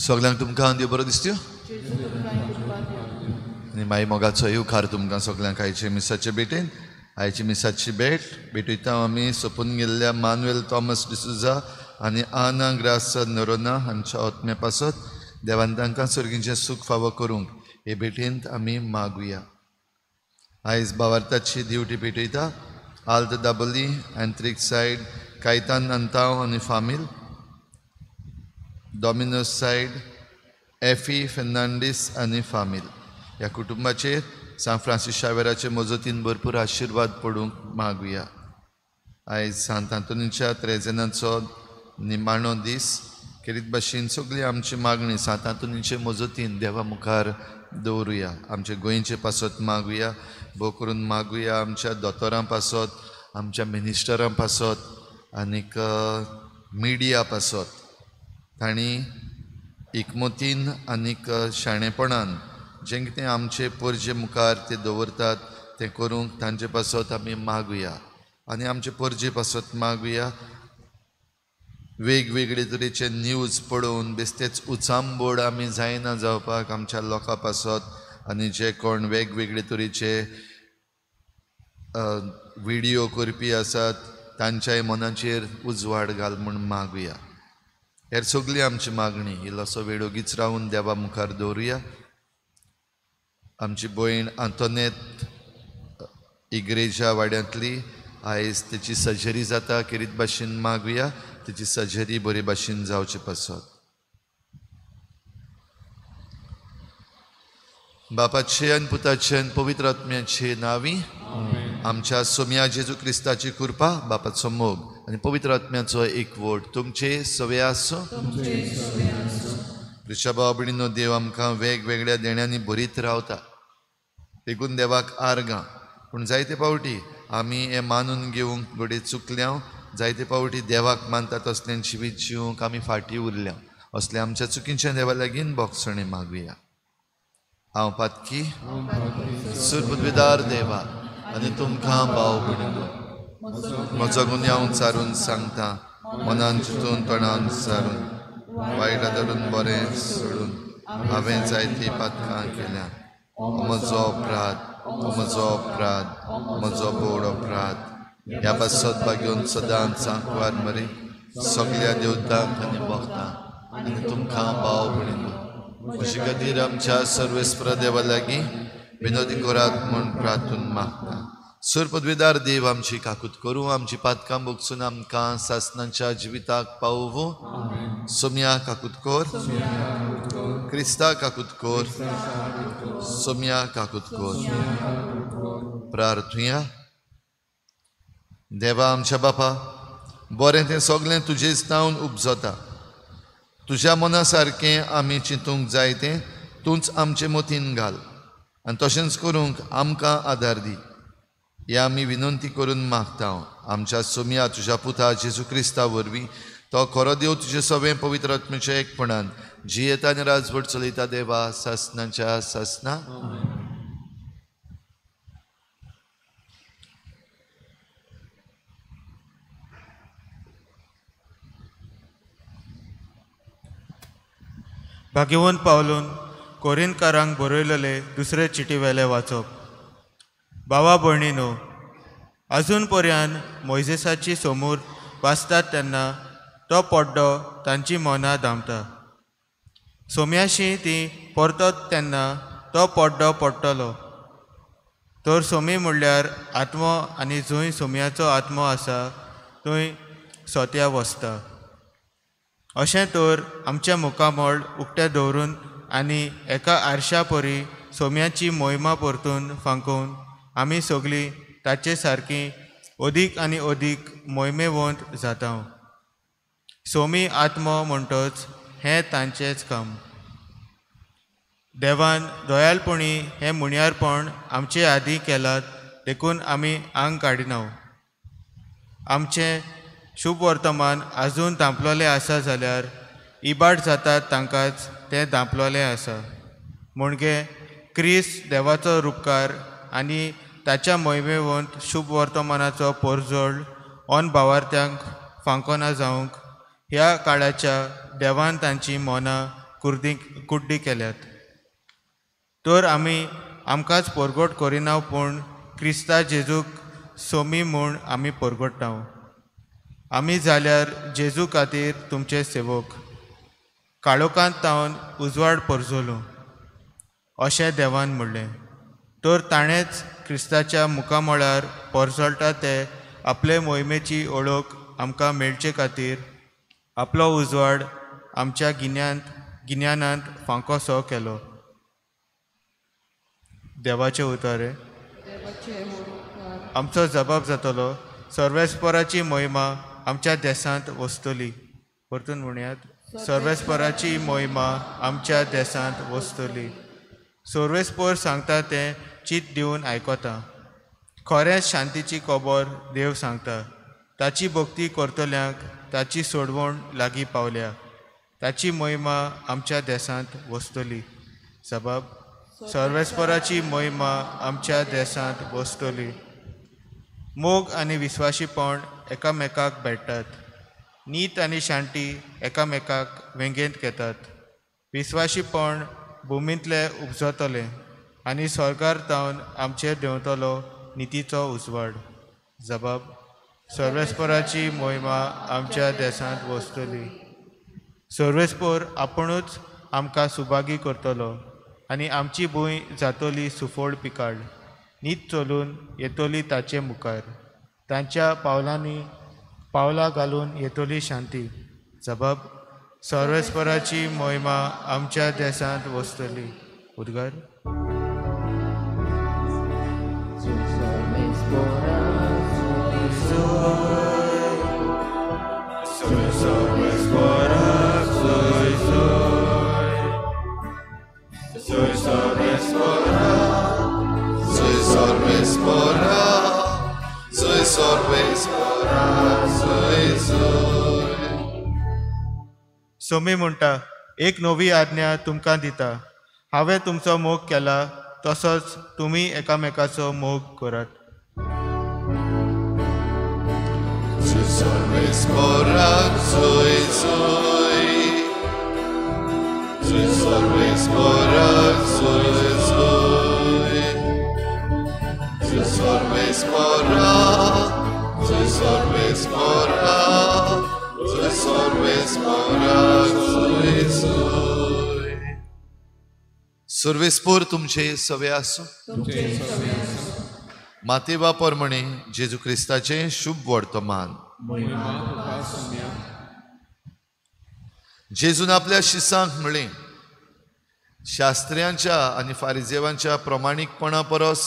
सगल्यांक तुमकां देव बरो दिसत्यो आनी माई मोगाचो येवकार तुमकां सगल्यांक आयचे मिसाचे भेटेन. आयची मिसाची भेट भेटयता आमी सोंपून गेल्ल्या मानुएल थॉमस डिसुजा आनी आना ग्रासा नरोना हांच्या आत्म्या पासत देवान तांकां सर्गीचें सूख फावो करूंक हे भेटेंत आमी मागुया. आयज बावार्थाची दिवटी भेटयता आल्त दाबोली आंतरीक सायड कायतान अंताव आनी फामील, डॉमिनोस सायड एफी फेर्नांडीस आनी फामील. ह्या कुटुंबाचेर सांत फ्रांसीस शावेराचे मजतीन भरपूर आशिर्वाद पडूंक मागुया. आयज सांत आंतोनीच्या त्रेजेनाचो निमाणो दीस. खेरीत भाशेन सगळी आमची मागणी सांत आंतोनीचे मजतीन देवा मुखार दवरुया. आमचे गोंयचे पासत मागुया, भोव करून मागुया आमच्या दोतोरां पासत, आमच्या मिनिस्टरां पासत आनीक मिडिया पासत. तांणी एकमतीन आनीक शाणेपणान जें कितें आमचे परजे मुखार ते दवरतात तें करूंक तांचे पासत आमी मागुया आनी आमचे परजे पासत मागुया. वेगवेगळे तरेचे न्यूज पळोवन बेस्तेच उचांबोड आमी जायना जावपाक आमच्या लोकां पासत आनी जे कोण वेगवेगळे तरेचे विडियो करपी आसात तांच्याय मनाचेर उजवाड घाल म्हूण मागुया. हेर सगळी आमची मागणी इल्लोसो वेळ ओगीच रावन देवा मुखार दवरुया. आमची भयण आंतोनेत इग्रेजा वाड्यांतली आयज तेची सर्जरी जाता. खेरीत भाशेन मागुया तेची सर्जरी बरे भाशेन जावचे पासत. बापाचे आनी पुताचे आनी पवित्र आत्म्याचे नांवी आमच्या सोम्या जेजू क्रिस्ताची कृपा, बापाचो मोग आनी पवित्र आत्म्याचो एकवट तुमचे सवे आसूं. प्रिशा भाव भयणींनो, देव आमकां वेगवेगळ्या देण्यांनी भरीत रावता, देखून देवाक आर्गां. पूण जायते फावटी आमी हें मानून घेवंक घडये चुकल्या, जायते फावटी देवाक मानता तसलें जिवीत जिवंक आमी फाटीं उरल्या. असल्या आमच्या चुकींच्या देवा लागीं बोगसणें मागुया. हांव पातकी सुरबुद्विदार देवा आनी तुमकां भाव भयणींनो म्हजो गुन्यांव चारून सांगता, मनान चिंतून तोंडान सारून वायट धरून बरें सोडून हांवें जायतीं पातकां केल्या. म्हजो अपराध, म्हजो अपराध, म्हजो बोड अपराध. ह्या पासत भाग्योन सदांच सांकवार मरे सगल्या देवतांक आनी भक्तांक आनी तुमकां भाव भयणींनो म्हजे खातीर आमच्या सर्वेस्पर देवा लागीं विनोदी करात म्हूण प्रार्थून मागता. सुर पदवीदार देव आमची काकूत करूं, आमची पातकां भोगसून आमकां सासनाच्या जिविताक पावोवं. सोम्या काकूत कर, क्रिस्ता काकूत कर, सोम्या काकूत कर. प्रार्थुया. देवा आमच्या बापा, बरें तें सगळें तुजेच तावन उपजता. तुज्या मना सारकें आमी चिंतूंक जाय तें तूंच आमचे मतीन घाल आनी तशेंच करूंक आमकां आदार दी. हे आमी विनंती करून मागता आमच्या सोम्या तुज्या पुता जेजू क्रिस्ता वरवीं, तो खरो देव तुजे सगळें पवित्र आत्म्याच्या एकपणान जियेता आनी राजवट चलयता देवा सासनाच्या सासना. भाग्यवंत पावलून कोरिंतकारांक बरयलेले दुसरे चिटी वेले वाचप. भावा भयणीनो, अजून पर्यान मोयजेसाची समूर वाचतात तेन्ना तो पड्डो तांची मनां दामता. सोम्याशी ती परतत तेन्ना तो पड्डो पडटलो. तर सोमी म्हणल्यार आत्मो आनी जंय सोम्याचो आत्मो आसा थंय सोत्या वसता. अशें तर आमचें मुखामळ उक्तें दवरून आनी एका आरशा परी सोम्याची मोहिमा परतून फांकोवन आमी सगळीं ताचे सारकी अदीक आनी अदीक मोहिमेवंत जाता. सोमी आत्मो म्हणटच हें तांचेंच काम. देवान दयालपणी हें मुणयारपण आमचे आदीं केलात, देखून आमी आंग काडिना. आमचें शुभ वर्तमान आजून धांपलोलें आसा जाल्यार इबाड जातात तांकांच तें धांपलोलें आसा. म्हणजे क्रिस्त देवाचो रुपकार आनी ताच्या मोहिमेवंत शुभ वर्तमानाचो पोरजोळ ऑन भावार्थ्यांक फांकोना जावंक ह्या काळाच्या देवान तांची मनां कुड्डी केल्यात. तर आमी आमकांच परगट करिना, पूण क्रिस्ता जेजूक सोमी म्हूण आमी परगट्टाव. आमी जाल्यार जेजू खातीर तुमचे सेवक. काळोखांत तावन उजवाड परजलो अशें देवान म्हणलें. तर ताणेंच क्रिस्ताच्या मुखामळार परजळटा ते आपले मोहिमेची ओळख आमकां मेळचे खातीर आपलो उजवाड आमच्या गिन्यानांत फांकोसो केलो. देवाचे उतारे. आमचो जबाब जातलो, सर्वेस्पराची मोहिमा आमच्या देशांत वसतली. परतून म्हणयात, सर्वेस्पराची मोहिमा आमच्या देशांत वसतली. सर्वेस्पर सांगता तें चीत दिवन आयकता. खरेंच शांतीची खबर देव सांगता. ताची भक्ती करतल्यांक ताची सोडवण लागीं पावल्या. ताची मोहिमा आमच्या देशांत वसतली. जबाब, सर्वेस्पराची मोहिमा आमच्या देशांत वसतली. मोग आनी विस्वाशीपण एकामेकाक भेट्टात. नीत आनी शांती एकामेकाक वेंगेंत घेतात. विस्वाशीपण भुमींतलें उपजतलें आनी स्वर्गार तावन आमचेर देंवतलो नितीचो उजवाड. जबाब, सर्वेस्पराची मोहिमा आमच्या देशांत वसतली. सर्वेस्पर आपुणूच आमकां सुभागी करतलो आनी आमची भूंय जातली सुफळ पिकाळ. नीत चलून येतली ताचे मुखार, तांच्या पावलांनी पावलां घालून येतली शांती. जबाब, सर्वेस्पराची मोहिमा आमच्या देशांत वसतली. उद्गार. सोमी म्हणटा, एक नवी आज्ञा तुमकां दिता. हांवें तुमचो मोग केला तसोच तुमी एकामेकाचो मोग करात. सर्वेस्पोर तुमचे सवे आसूं. माते बापर म्हणे जेजू क्रिस्ताचें शुभ वर्तमान. जेजून आपल्या शिसांक म्हळें, शास्त्र्यांच्या आनी फारिजेवांच्या प्रमाणीकपणा परस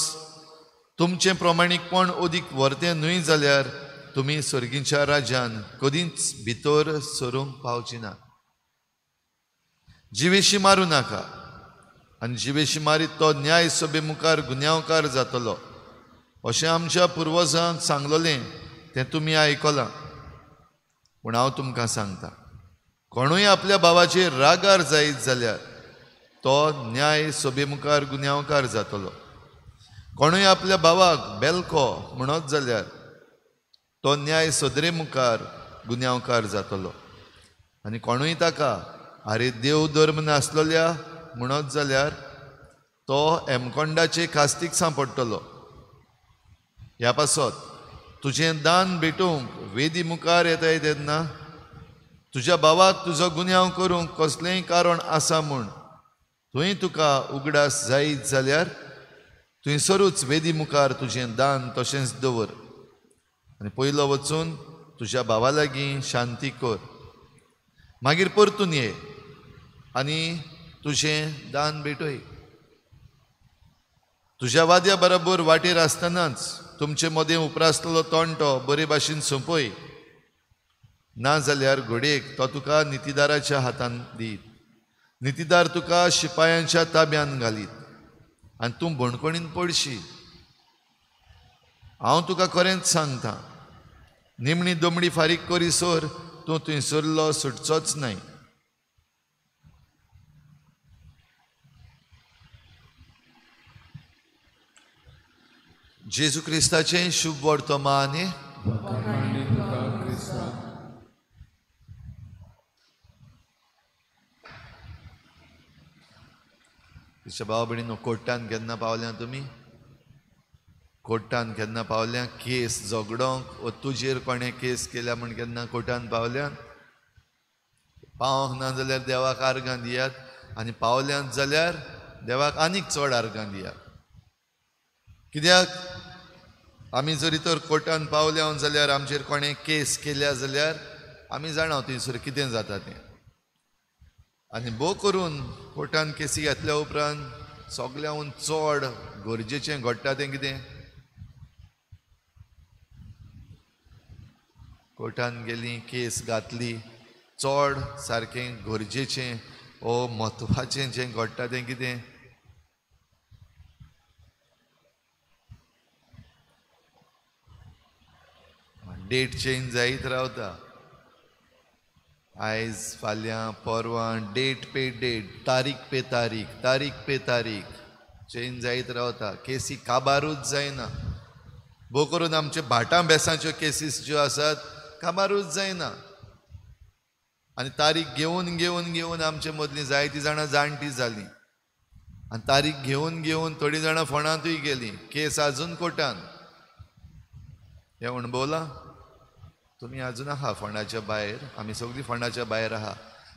तुमचें प्रमाणीकपण अदीक वर्तें न्हय जाल्यार तुमी सर्गीच्या राज्यान कदींच भितर सरूंक पावची ना. जिवेशी मारूं नाका आनी जिवेशी मारीत तो न्याय सभे मुखार गुन्यांवकार जातलो अशें आमच्या पुर्वजांक सांगलोलें तें तुमी आयकलां. पूण हांव तुमकां सांगता, कोणूय आपल्या भावाचेर रागार जायत जाल्यार तो न्याय सभे मुखार गुन्यांवकार जातलो. कोणूय आपल्या भावाक बेलको म्हणत जाल्यार तो न्याय सदरे मुखार गुन्यांवकार जातलो. आनी कोणूय ताका आरे देव धर्म नासलोल्या म्हणत जाल्यार तो एमकोंडाचे खास्तीक सांपडटलो. ह्या पासत तुजें दान भेटोवंक वेदी मुखार येताय तेन्ना तुज्या भावाक तुजो गुन्यांव करूंक कसलेंय कारण आसा म्हूण थंय तुका उगडास जायत जाल्यार थंयसरूच वेदी मुखार तुजें दान तशेंच दवर आनी पयलो वचून तुज्या भावा लागीं शांती कर, मागीर परतून ये आनी तुजें दान भेटय. तुज्या वाद्या बरोबर वाटेर आसतनाच तुमचे मदें उपरासलेलो तोंडो बरे भाशेन सोंपय, ना जाल्यार घडयेक तो तुका नितीदाराच्या हातान दीत, नितीदार तुका शिपायांच्या ताब्यान घालीत आनी तूं बणकणीन पडशी. हांव तुका खरेंच सांगता, निमणी दमडी फारीक करीसर तूं थंयसरलो सुटचोच न्हय. जेजू क्रिस्ताचें शुभ वर्तमान. मोगेच्या भाव भयणीनो, कोर्टान केन्ना पावल्या तुमी? कोर्टान केन्ना पावल्या केस झगडोंक वो तुजेर कोणें केस केल्या म्हूण केन्ना कोर्टान पावल्या? पावंक ना जाल्यार देवाक आर्गां दियात, आनी पावल्यात जाल्यार देवाक आनीक चड आर्गां दियात. कित्याक आमी जरी तर कोर्टान पावल्या जाल्यार आमचेर कोणें केस केल्या जाल्यार आमी जाणा थंयसर कितें जाता तें. आनी भोव करून कोर्टान केसी घातल्या उपरांत सगळ्याहून चड गरजेचें घडटा तें कितें? कोर्टान गेली, केस घातली, चड सारकें गरजेचें ओ म्हत्वाचें जें घडटा तें कितें? डेट चेंज जायत रावता. आयज, फाल्यां, परवां, डेट पे डेट, तारीख पे तारीख, तारीख पे तारीख चेंज जायत रावता. केसी काबारूच जायना. भोव करून आमचे भाटां बेसांच्यो केसीस ज्यो आसात काबारूच जायना. आनी तारीख घेवन घेवन घेवन आमचे मदलीं जायतीं जाणां जाणटीं जालीं, आनी तारीख घेवन घेवन थोडीं जाणां फोंडांतूय गेलीं. केस आजून कोर्टान. हें अणभवलां तुमी? आजून आहा फोंडाच्या भायर, आमी सगळीं फोंडाच्या भायर आहा.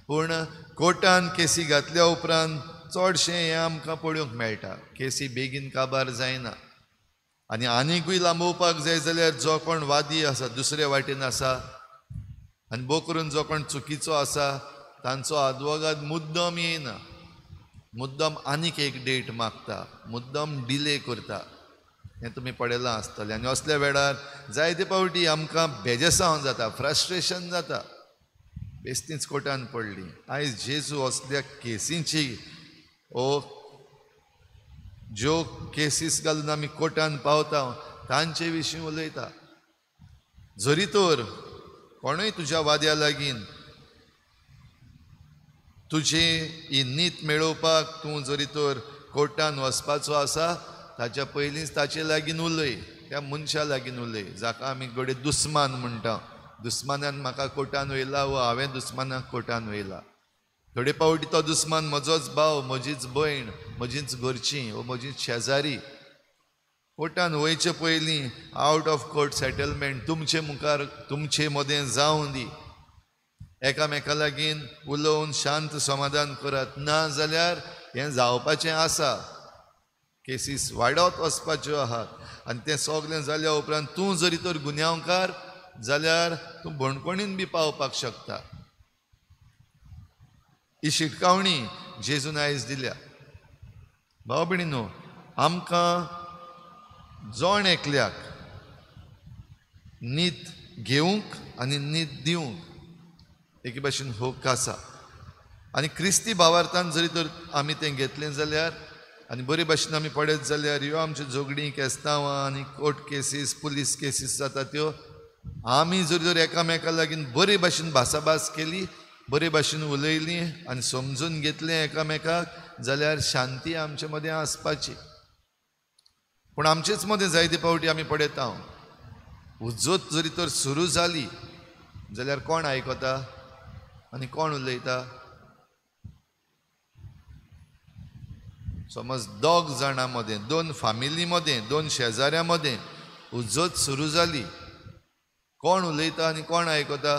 पूण कोर्टान केसी घातल्या उपरांत चडशें हें आमकां पळोवंक मेळटा, केसी बेगीन काबार जायना. आनी आनीकूय लांबोवपाक जाय जाल्यार जो कोण वादी आसा दुसरे वाटेन आसा, आनी भोव करून जो कोण चुकीचो आसा तांचो आदवोगाद मुद्दम येयना, मुद्दम आनीक एक डेट मागता, मुद्दम डिले करता. हें तुमी पळयलां आसतलें. आनी असल्या वेळार जायते फावटी आमकां बेजेसांव जाता, फ्रस्ट्रेशन जाता. बेस्तीच कोर्टान पडली. आयज जेजू असल्या केसींची ओ ज्यो केसीस घालून आमी कोर्टान पावता तांचे विशीं उलयता. जरी तर कोणूय तुज्या वाद्या लागीं तुजी ही नीत मेळोवपाक तूं जरी तर कोर्टान वचपाचो आसा ताच्या पयलींच ताचे लागीं उलय, त्या मनशा लागीं उलय जाका आमी घडये दुस्मान म्हणटा. दुस्मानान म्हाका कोर्टान वयला वो हांवें दुस्मानाक कोर्टान वयला. थोडे फावटी तो दुस्मान म्हजोच भाव, म्हजीच भयण, म्हजीच घरचीं वो म्हजीच शेजारी. कोर्टान वयचे पयलीं आवट ऑफ कोर्ट सेटलमेंट तुमचे मुखार तुमचे मदें जावं दी. एकामेका लागीं उलोवन शांत समाधान करात. ना जाल्यार हें जावपाचें आसा, केसीस वाडत वचपाच्यो आहात. आनी तें सगळें जाल्या उपरांत तूं जरी तर गुन्यांवकार जाल्यार तूं बणकोणीन बी पावपाक शकता. ही शिटकावणी जेजून आयज दिल्या. भाव भयणीनो, आमकां जण एकल्याक नीत घेवंक आनी नीत दिवंक एके भाशेन हक्क आसा. आनी क्रिस्ती भावार्थान जरी तर आमी तें घेतलें जाल्यार आनी बरे भाशेन आमी पळयत जाल्यार ह्यो आमच्यो झगडीं, केस्तांवां आनी कोर्ट केसीस, पुलीस केसीस जाता त्यो आमी जरी तर एकामेका लागीं बरे भाशेन भासाभास केली, बरे भाशेन उलयलीं आनी समजून घेतलें एकामेकाक जाल्यार शांती आमचे मदें आसपाची. पूण आमचेच मदें जायते फावटी आमी पळयता उज्जत जरी तर सुरू जाली जाल्यार कोण आयकता आनी कोण उलयता? समज दोग जाणां मदें, दोन फामिली मदें, दोन शेजाऱ्यां मदें उज्जत सुरू जाली, कोण उलयता आनी कोण आयकता?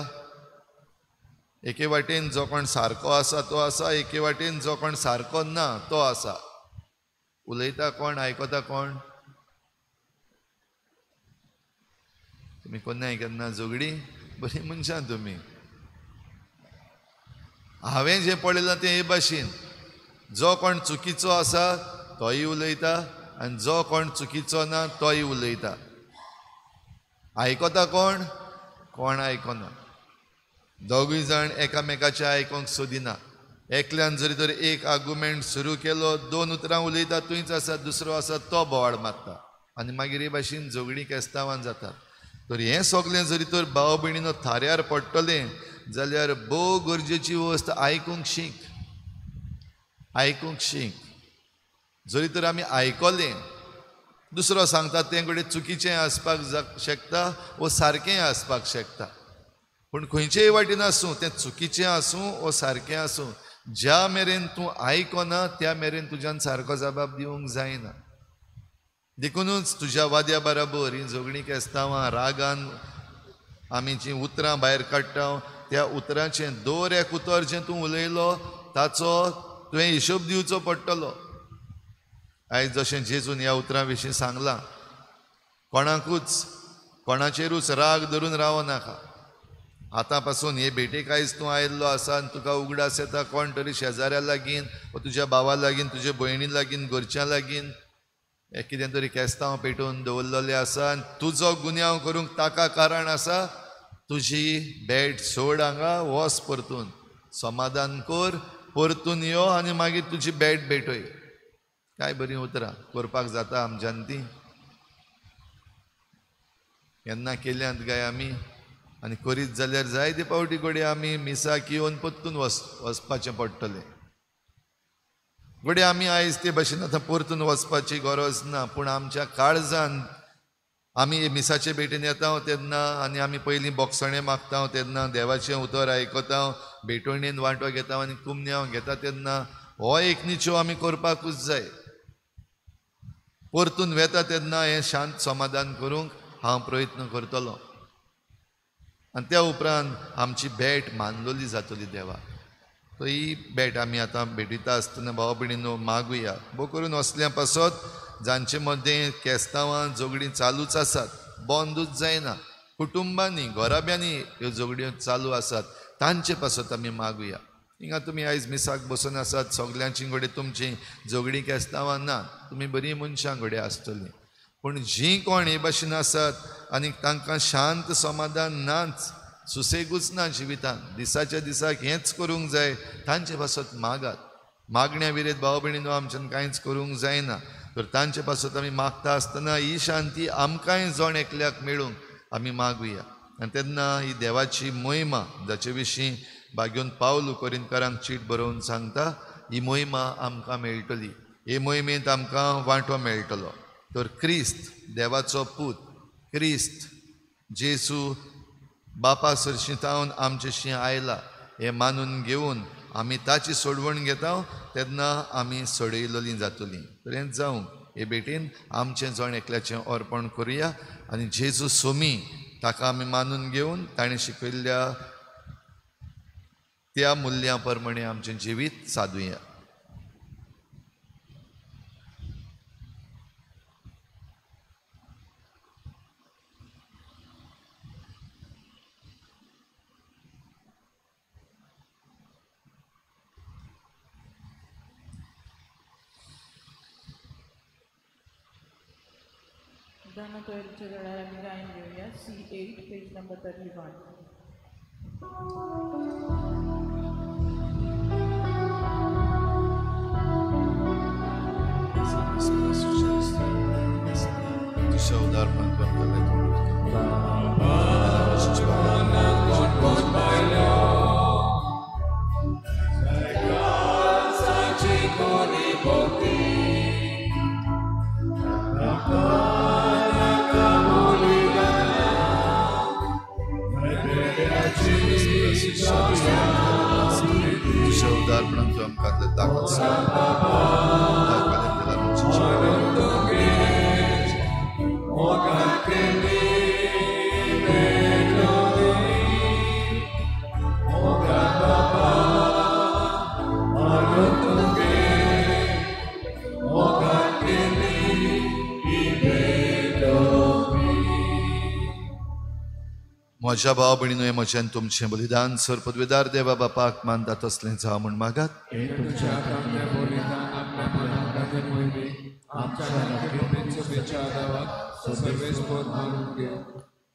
एके वाटेन जो कोण सारको आसा तो आसा, एके वाटेन जो कोण सारको ना तो आसा. उलयता कोण, आयकता कोण? तुमी कोन्नाय केन्ना झगडीं? बरीं मनशां तुमी. हांवें जें पळयलां तें हे भाशेन, जो कोण चुकीचो आसा तोय उलयता आनी जो कोण चुकीचो ना तोय उलयता. आयकता कोण? कोण आयकना. दोगूय जाण एकामेकाचें आयकूंक सोदिना. एकल्यान जरी तर एक आर्गुमेंट सुरू केलो, दोन उतरां उलयता थंयच आसा, दुसरो आसा तो बोवाळ मारता आनी मागीर हे भाशेन झगडीं केस्तांवां जातात. तर हें सगळें जरी तर भाव भयणीनो थाऱ्यार पडटलें जाल्यार भोव गरजेची वस्त आयकूंक शीक, आयकूंक शीक. जरी तर आमी आयकलें, दुसरो सांगता तें घडये चुकीचें आसपाक शकता वो सारकें आसपाक शकता, पूण खंयचेय वाटेन आसूं, तें चुकीचें आसूं वो सारकें आसूं, ज्या मेरेन तूं आयकना त्या मेरेन तुज्यान सारको जबाब दिवंक जायना. देखुनूच तुज्या वाद्या बराबर ही झगडीं केस्तांवां रागान आमी जीं उतरां भायर काडटा त्या उतरांचें दर एक उतर जें तूं उलयलो ताचो तुवें हिशोब दिवचो पडटलो. आयज जशें जेजून ह्या उतरां विशीं सांगलां, कोणाकूच कोणाचेरूच राग धरून रावो नाका. आतां पासून हे भेटेक आयज तूं आयिल्लो आसा आनी तुका उगडास येता कोण तरी शेजाऱ्या लागीं वा तुज्या भावा लागीं, तुज्या भयणी लागीं, घरच्यां लागीं कितें तरी केस्तांव पेटोवन दवरलेलें आसा आनी तुजो गुन्यांव करूंक ताका कारण आसा. तुजी भेट सोड, हांगा वच, परतून समाधान कर, परतून यो आनी मागीर तुजी भेट भेटय. काय बरीं उतरां करपाक जाता आमच्यान ती? केन्ना केल्यांत काय आमी? आनी करीत जाल्यार जायते फावटी घडये आमी मिसाक येवन परतून वचपाचें पडटलें. घडये आमी आयज ते भशेन आतां परतून वचपाची गरज ना, पूण आमच्या काळजान आमी मिसाचे भेटेन येता तेन्ना आनी आमी पयलीं बोगसणें मागता तेन्ना, देवाचें उतर आयकता, भेटवणेन वांटो घेता आनी कुमन्यांव घेता तेन्ना हो एक निचो आमी करपाकूच जाय. परतून वेता तेन्ना हें शांत समाधान करूंक हांव प्रयत्न करतलो आनी त्या उपरांत आमची भेट मानलोली जातली देवाक. तो ही भेट आमी आतां भेटयता आसतना भाव भयणीनो मागुया. भोव करून असल्या पासत जांचे मदें केस्तांवां झगडीं चालूच आसात, बंदूच जायना, कुटुंबांनी घराब्यांनी ह्यो झगड्यो चालू आसात, तांचे पासत आमी मागुया. हिंगा तुमी आयज मिसाक बसून आसात, सगल्यांची घडये तुमची झगडीं केस्तांवां ना, तुमी बरीं मनशां घडये आसतलीं, पूण जीं कोण हे भाशेन आसात आनी तांकां शांत समाधान नाच, सुसेगूच ना जिवितान, दिसाच्या दिसाक हेंच करूंक जाय, तांचे पासत मागात. मागण्या विरेत भाव भयणीनो आमच्यान कांयच करूंक जायना, तर तांचे पासत आमी मागता आसतना ही शांती आमकांय जण एकल्याक मेळूंक आमी मागुया. आनी तेन्ना ही देवाची मोहिमा जाचे विशीं बागेवन पावलू कोरिंतकारांक चीट बरोवन सांगता, ही मोहिमा आमकां मेळटली, हे मोहिमेंत आमकां वांटो मेळटलो. तर क्रिस्त देवाचो पूत, क्रिस्त जेजू बापा सरशीं तावन आमचेशी आयला हें मानून घेवन आमी ताची सोडवण घेता तेन्ना आमी सोडयलेलीं जातलीं. तर हें जावं हे भेटेन आमचें जण एकल्याचें अर्पण करुया आनी जेजू सोमी ताका आमी मानून घेवन ताणें शिकयल्ल्या त्या मुल्यां प्रमाणे आमचें जिवीत सादुया. दानातोयरच्या वेळार आमी गायन घेवया. C8 page number 31. तुझ्या उदारपण तुझ्या उदारपणान तूं आमकां ताकद म्हज्या भाव भयणीनो, हें म्हजें तुमचें बलिदान सर पदवेदार देवा बापाक मानता तसलें जावं म्हूण मागात.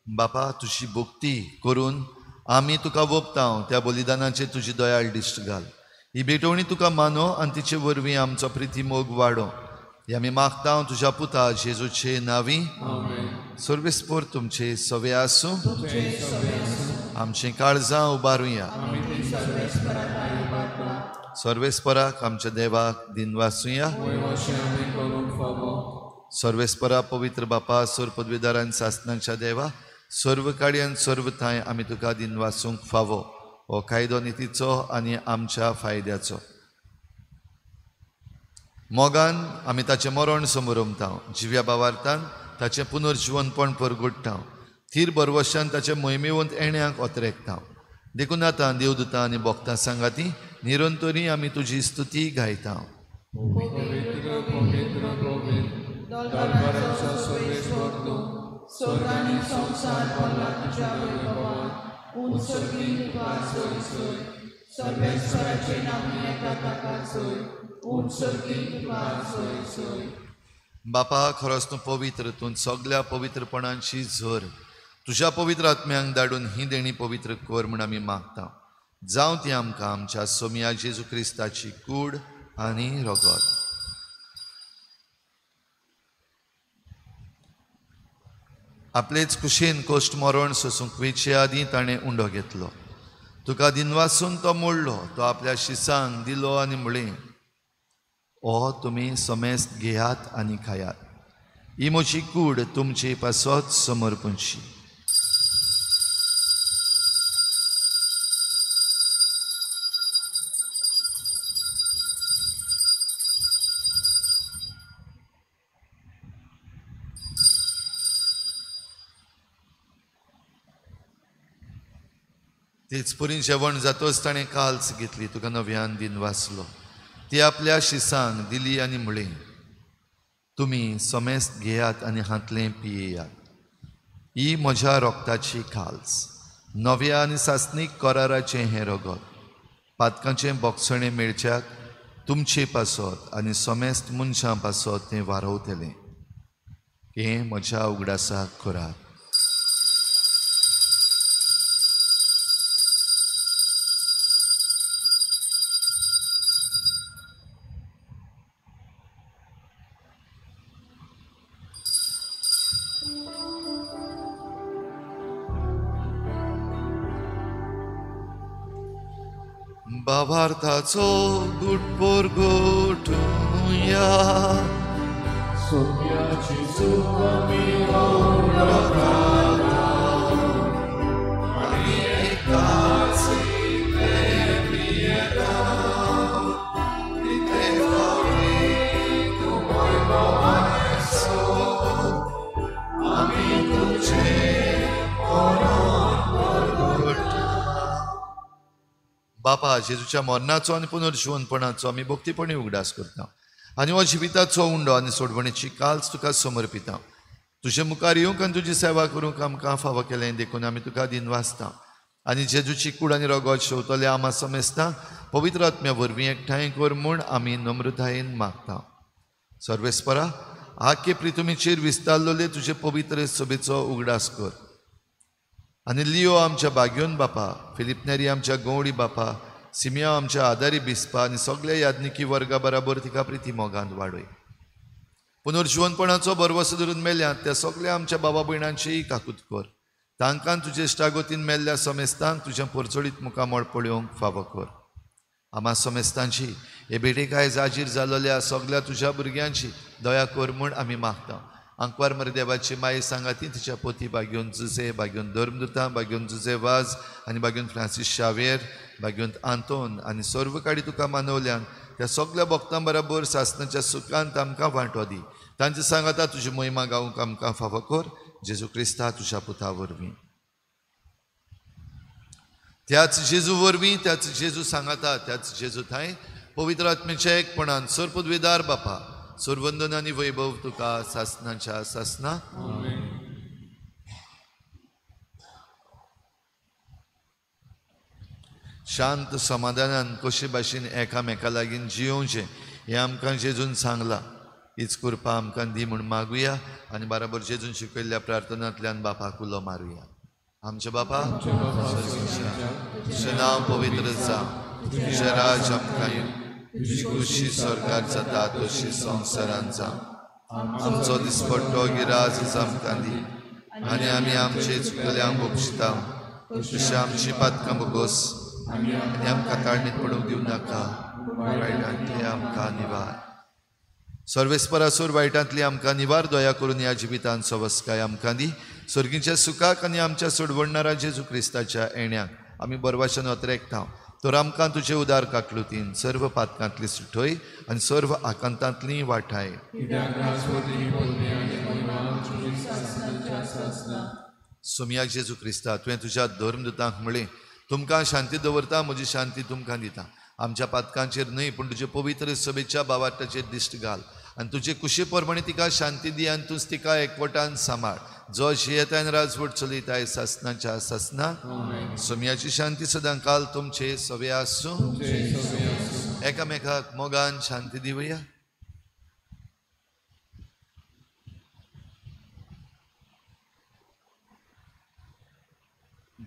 बापा, तुजी भक्ती करून आमी तुका वोपता, त्या बलिदानाचेर तुजी दयाळ दिश्ट घाल. ही भेटवणी तुका मानो आनी तिचे वरवीं आमचो प्रिती मोग वाडो. हे आमी मागता तुज्या पुता जेजूचे नांवी. सर्वेस्पोर तुमचे सवे आसूं. आमचीं काळजां उबारुया. सर्वेस्पराक आमच्या देवाक दिनवासुया. सर्वेस्परा पवित्र बापा, सर्व पदवीदारान सासनाच्या देवा, सर्व काडयान सर्व थांय आमी तुका दिनवासूंक फावो. हो कायदो नितीचो आनी आमच्या फायद्याचो. मोगान आमी ताचें मरण समरमता, जिव्या बावार्थान ताचें पुनर्जिवनपण परगुडटा, थीर बरवशान ताचें मोहिमेवंत येण्याक ओतरेकता. देखून आतां देवदूतां आनी भक्तां सांगाती निरंतरी आमी तुजी स्तुती गायता. बापा, खरोच तूं पवित्र, तूं सगल्या पवित्रपणांची झर. तुज्या पवित्र आत्म्यांक धाडून ही देणी पवित्र कर म्हूण आमी मागता. जावं ती आमकां आमच्या सोमया जेजू क्रिस्ताची कूड आनी रगत. आपलेच कुशीन कोश्ट मरण सोसूंक वेचे आदीं ताणें उंडो घेतलो. तुका दिनवासून तो मोडलो, तो आपल्या शिसांक दिलो आनी म्हळें, ओ तुमी समेस्त घेयात आनी खायात, ही म्हजी कूड तुमचे पासत समर्पणची. तेच परी जेवण जातोच ताणें काल्स घेतली, तुका नव्यान दिन वाचलो, ती आपल्या शिसांक दिली आनी म्हळें, तुमी समेस्त घेयात आनी हांतलें पियेयात, ही म्हज्या रोगताची काल्स, नव्या आनी सासणीक कराराचें हें रगत, पातकांचें बोगसणें मेळच्याक तुमचे पासत आनी समेस्त मनशां पासत तें वारवतलें. हें म्हज्या उगडासाक करात. भावार्थाचो गुटपोर गोठुया, सोम्याची आमी ओळखता आनी एकाच पियेता, तितले फावटी तूं वैभवाचो आमी तुजें मरण परगटता. बापा, जेजूच्या मरणाचो आनी पुनर्जिवनपणाचो आमी भक्तीपणी उगडास करता आनी हो जिविताचो उंडो आनी सोडवणेची काल्स तुका समर्पिता. तुजे मुखार येवंक आनी तुजी सेवा करूंक आमकां फावो केलें देखून आमी तुका दिनवासता. आनी जेजूची कूड आनी रगत शेवतले आमा समेस्ता पवित्र आत्म्या वरवीं एकठांय कर म्हूण आमी नम्रतायेन मागता. सर्वेस्परा, आख्खे प्रितुमीचेर विस्तारलेले तुजे पवित्र सभेचो उगडास कर आनी लियो आमच्या बाग्योन बापा, फिलिप नेरी आमच्या गवळी बापा, सिमिया आमच्या आदारी बिस्पा आनी सगल्या याज्ञिकी वर्गा बराबर तिका प्रिती मोगांत वाडय. पुनर्जिवनपणाचो भरवसो धरून मेल्यात त्या सगल्या आमच्या बाबा भयणांचीय काकूत कर. तांकां तुजे इश्टागतीन मेल्ल्या समेस्तांक तुज्या परचोळीत मुखामळ पळोवंक फावो कर. आमा समेस्तांची हे भेटेक आयज आजीर जाल्ल्या सगल्या तुज्या भुरग्यांची दया कर म्हूण आमी मागता. आंकवार मरे देवाची माई सांगाती तिच्या पोती बाग्योन जुजे, बाग्योन धर्मदुतां, बाग्योन जुजे वाज आनी बाग्योन फ्रांसीस शावेर, बाग्योन आंतोन आनी सर्व काडी तुका मानवल्यान त्या सगल्या भक्तां बराबर सासनाच्या सुखांत आमकां वांटो दी. तांचे सांगाता तुजी महिमा गावंक आमकां फावो कर, जेजू क्रिस्ता तुज्या पुता वरवीं. त्याच जेजू वरवीं, त्याच जेजू सांगाता, त्याच जेजू थांय पवित्र आत्म्याच्या एकपणान सर्वपदवीदार बापा, सुरवंदन आनी वैभव तुका सासनाच्या सासना. शांत समाधानान कशे भाशेन एकामेका लागीं जियोवचें हें आमकां जेजून सांगलां. हीच कृपा आमकां दी म्हूण मागुया आनी बराबर जेजून शिकयल्ल्या प्रार्थनांतल्यान बापाक उलो मारुया. आमच्या बापा, तुजें नांव पवित्र जावं, तुजें राज आमकां येवं, तुजी खुशी स्वर्गार जाता तशी संवसारांत जावं. आमचो दिसपट्टो गिराज आमकां दी आनी आमी आमचे चुकल्यांक बक्षिता तशें आमची पातकां भोगोस आनी आमकां ताळणीत पडूंक दिवं नाका, वायटांतली आमकां निवार. सर्वेस्परासूर वायटांतली आमकां निवार दया करून ह्या जिवितांत सवस्काय आमकां दी. सर्गीच्या सुखाक आनी आमच्या सोडवणणारा जेजू क्रिस्ताच्या येण्याक आमी बरवाशन अत्रेकता तर आमकां तुजे उदार काकलुतीन सर्व पातकांतली सुटय आनी सर्व आकांतांतली वाठाय. सोमयाक जेजू क्रिस्ता तुवें तुज्या धर्मदूतांक म्हळें तुमकां शांती दवरता म्हजी शांती तुमकां दिता. आमच्या पातकांचेर न्हय पूण तुजे पवित्र सभेच्या बावाटाचेर दिश्ट घाल आनी तुजे कुशे प्रमाणे तिका शांती दी आनी तूंच तिका एकवटान सांबाळ जो शियेतायन राजवट चलयताय सासनाच्या सासना. सोमयाची शांती सदां काल तुमचे सवे आसूं. एकामेकाक मोगान शांती दिवया.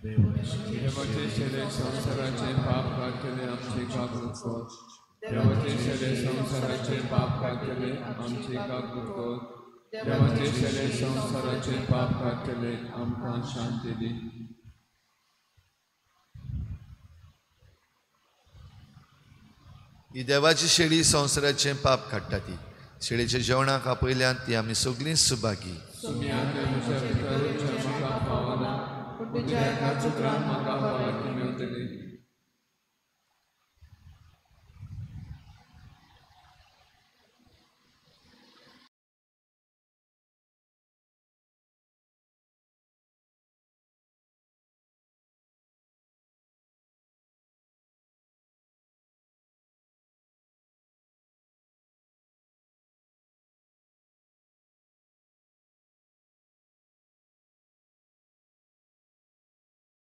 देवाचे शेले संवसाराचे पाप काडटले आमचे काकूट कर. देवाचे शेले संवसाराचे पाप काडटले आमचे काकूट कर. देवाचे शेले संवसाराचे पाप काडटले आमकां शांती दी. ही देवाची शेळी संवसाराचें पाप काडटा ती शेळीच्या जेवणाक आपयल्यान ती आमी सगळीं सुभागी.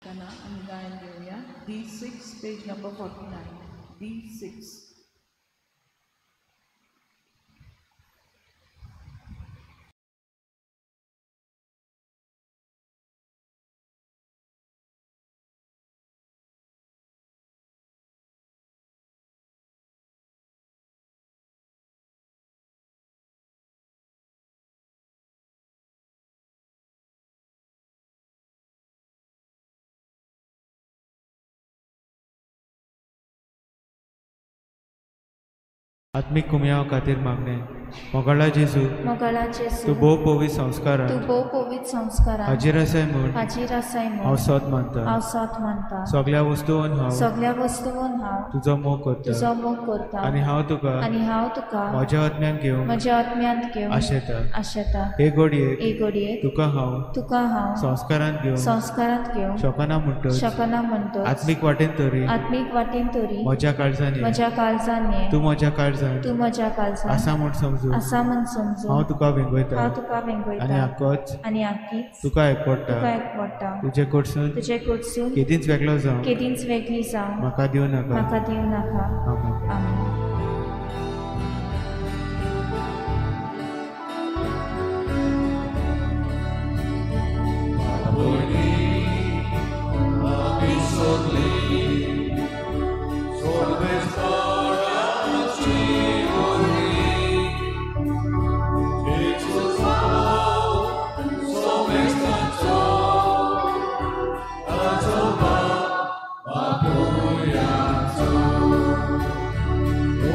आमी गायन घेवया D6 page number 49. D6. आत्मीक कुमयाव खातीर मागणें. मोगाळा जेजू, तूं भोव पवित्र संस्कारान हाजीर आसाय म्हूण हांव सोद मानता. सगळ्या वस्तून हांव तुजो मोग करता आनी हांव तुका म्हज्या आत्म्यान घेवंक आशेता. हे घडयेक तुका हांव संस्कारांत घेवंक शकना म्हणटच आत्मीक वाटेन तरी म्हज्या काळजान ये, तूं म्हज्या काळजान आसा म्हूण समजून हांव तुका वेंगयता आनी आकीच तुका एकवटा. तुजे कडसून केदींच वेगळो जावं म्हाका दिवं नाका. आमेन. Oh,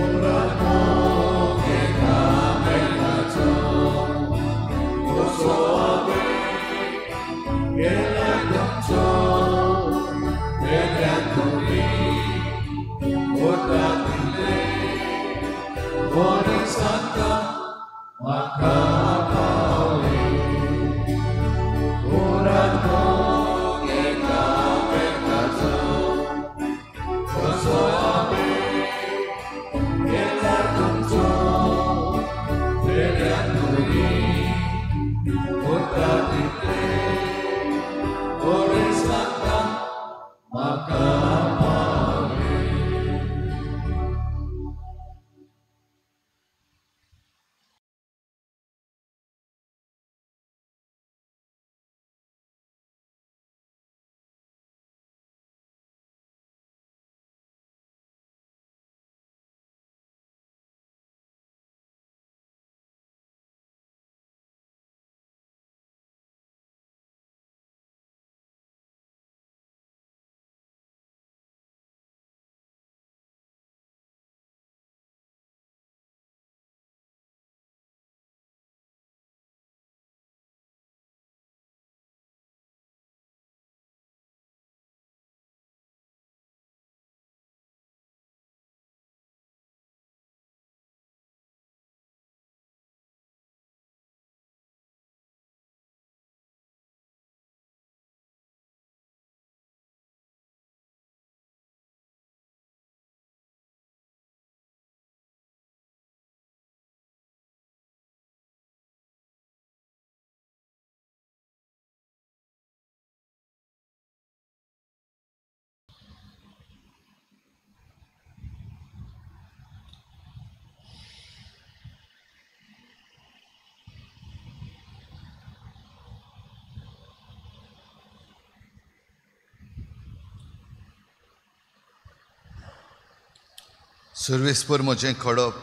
सर्वेस्पर म्हजें खडप,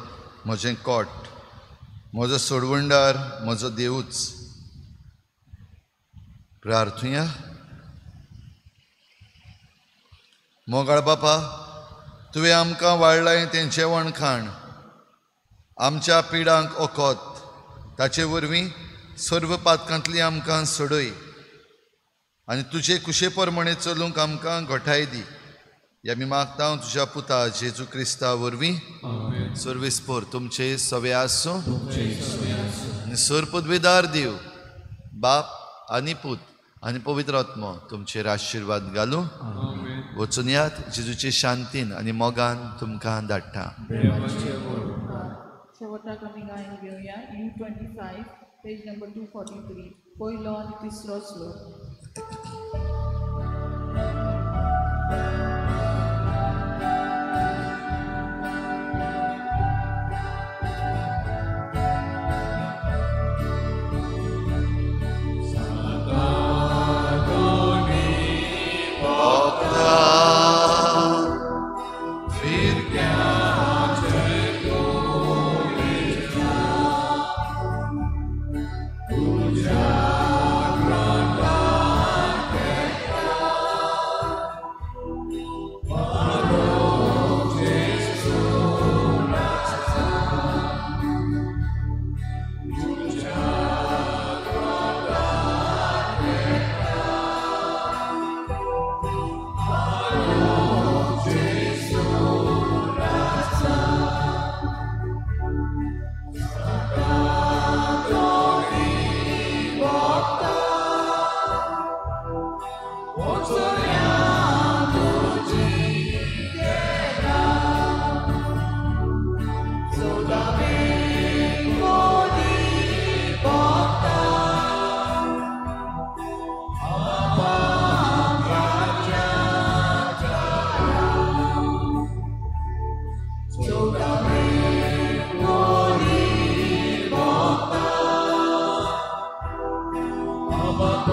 म्हजें कोट, म्हजो सोडवणदार, म्हजो देवूच. प्रार्थुया. मोगाळ बापा, तुवें आमकां वाडलाय तें जेवण खाण, आमच्या पिडांक ओकोत, ताचे वरवीं सर्व पातकांतली आमकां सोडय आनी तुजे कुशे प्रमाणे चलूंक आमकां घटाय दी. ह्या आमी मागता तुज्या पुता जेजू क्रिस्ता वरवीं. सर्वेस्पर तुमचे सवे आसूं आनी सर पदवेदार देव बाप आनी पूत आनी पवित्र आत्मो तुमचेर आशिर्वाद घालूं. वचून यात जेजूचे शांतीन आनी मोगान तुमकां धाडटा. शेवटाक आमी गायन घेवया U25 page number 243 पयलो आनी तिसरो श्लोक. Abba.